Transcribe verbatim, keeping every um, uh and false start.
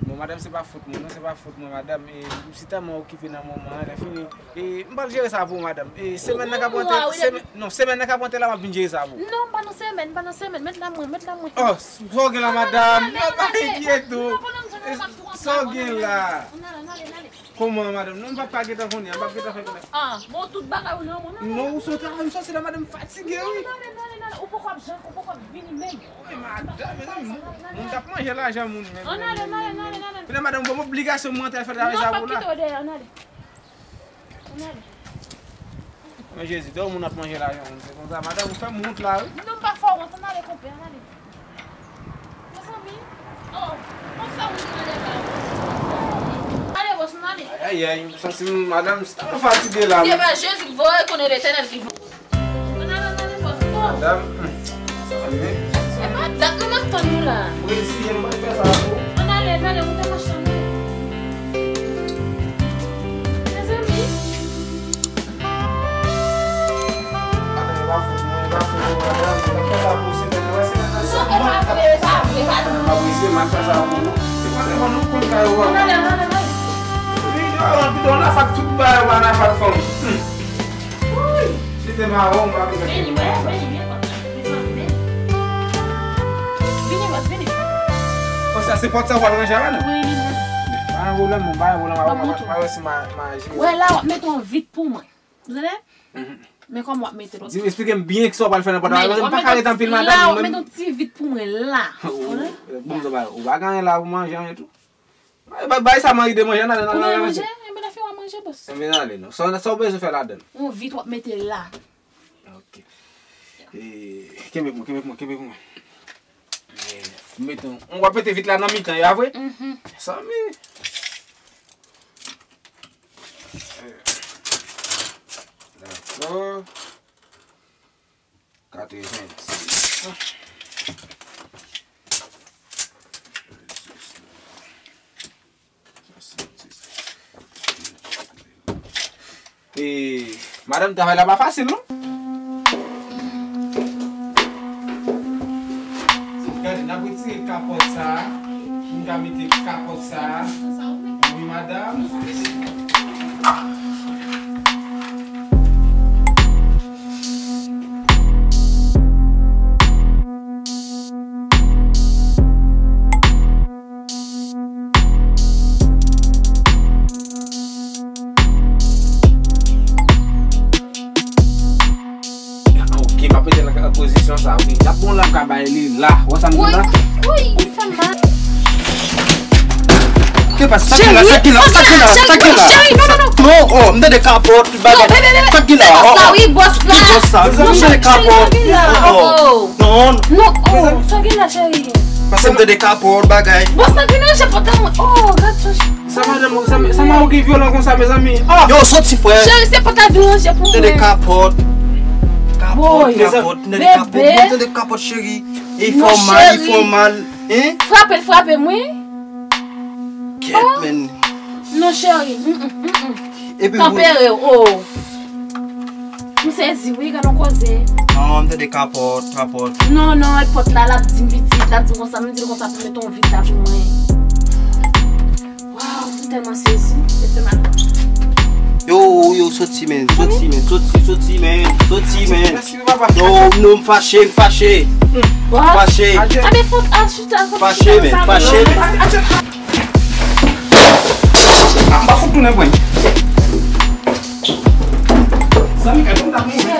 Bon, madanm, se pa fòt mwen, non, se pa fòt mwen, madanm. E, m si tèlman okipe nan moman an, lè fini. E, m pral jere sa pou ou, madanm. E, semèn nan k ap rantre, semèn, non, semèn nan k ap rantre la, m ap vin jere sa pou ou. Non, m pa nan semèn, m pa nan semèm. Met la mwen, met la mwen. Oh, sa w gen la, madanm? Non, pa enkyete w. Sa w gen la? Kòman, madanm? Non, m pap ka gentan konnen, m pap gentan fè konnen. Ah, bon, tout bagay ou nan men w, non? Non, ou sot la, m sòti la, madanm, m fatige, wi. Non, non, non, non, non, ou poko ap jan, ou poko ap vini menm. Wi, madanm, mezanmi, moun t ap manje lajan moun, men, men, men, men. Ann ale, ann ale, ann ale, ann ale. Kounye a, madanm, bon, obligasyon mwen te fè travay sa pou la. Non, m pap kite w dèyè, ann ale. Ann ale. Men Jezi, de moun ap manje lajan moun, se konsa, madanm, ou fè m wont la, wi. Non, m pa fè w wont, ann ale, konpè, ann ale. Mezanmi. Oh, konsa ou nan lè la. Ale, bòs, nou ale. Ayayay, m santi m, madanm, m fatige la. Se pa Jezi k voye, konnen Letènèl ki voye. Ann ale, ann ale, bòs. Oh. Madanm, hmm, sa va, men. E pa dat nou nan tann nou la. Wi, si, m pa fè sa pou. Ann ale, ann ale, moute machin nan. Mezanmi. Vini, wè, vini, vini, pòt la. Vini, wè, vini. Vini, wè, vini. Konsa, se pòt sa w pral ranje avè nou? Wi, li menm. Pa gen pwoblèm, non, pa gen pwoblèm, pa gen pwoblèm. Wè, la, w ap mete yon vit pou mwen. Ou tande? Mhm. Men kòman w ap mete l? Di m, eksplike m byen kisa w pral fè nan pòt la. Men, m pa ka ret anpil, madanm, la, w ap mete yon ti vit pou mwen la. Ou, ou, bon, sa va, ou pa gen anyen la pou manje, anyen tou. Bay, bay sa mari de manje, nan, nan, nan, nan, manje. Enben, lè fini w a manje, bòs. Enben, ale, non. Sa, sa w bezwen fè ladan l? Yon vit w ap mete la. Ok. E, kenbe pou mwen, kenbe pou mwen, kenbe pou mwen. E, mete yon, w ap mete vit la nan mitan, ya vre? Mhm. Sa, men. Dakò. Katrevenndis. E, madanm, travay la pa fasil, non? Gade, n ap retire kapòt sa a. M ka mete kapòt sa a. Wi, madanm. Ok, m ap mete l nan pozisyon sa, wi. N ap bon la, m ka bay li la. Wè sa m di la? Wi, wi, fè m mal. Ki pa sa ki la, sa ki la, sa ki la, sa ki la? Cheri, non, non, non. Non, oh, m tande kapòt, bagay. Sa ki la, oh, oh. Ki bòs la? Ki bòs sa? M tande kapòt. Oh, oh. Non. Non, oh, sa ki la, cheri? Paske m tande kapòt, bagay. Bòs la vin ranje pòt la, mwen. Oh, gad sa. Sa madanm, sa, sa madanm ki vyolan konsa, mezanmi. Ah! Yo, soti, frè. Cheri, se pòt la vin ranje pou mwen. Tande kapòt. Kapòt, kapòt, tande kapòt. Mwen tande kapòt, cheri. E fè w mal, e fè w mal. Hein? Frape l, frape m, wi. Kèt, men. Non, cheri. Mm, mm, mm, mm. Epi tanpere w, oh. M sezi, wi, gad yon koze. Non, m tande kapòt, kapòt. Non, non, e pòt la, l ap di m pitit, l ap di m konsa, m di l konsa pou mete yon vit la pou mwen. Waw, m tèlman sezi, se fè mal. Yo, yo, soti, men, soti, men, soti, soti, men, soti, men. Yo, non, m fache, m fache. M fache. Fache, men, fache, men. Ah, m pa fout tounen pwen. Zanmi, kay pou m t ap mouri.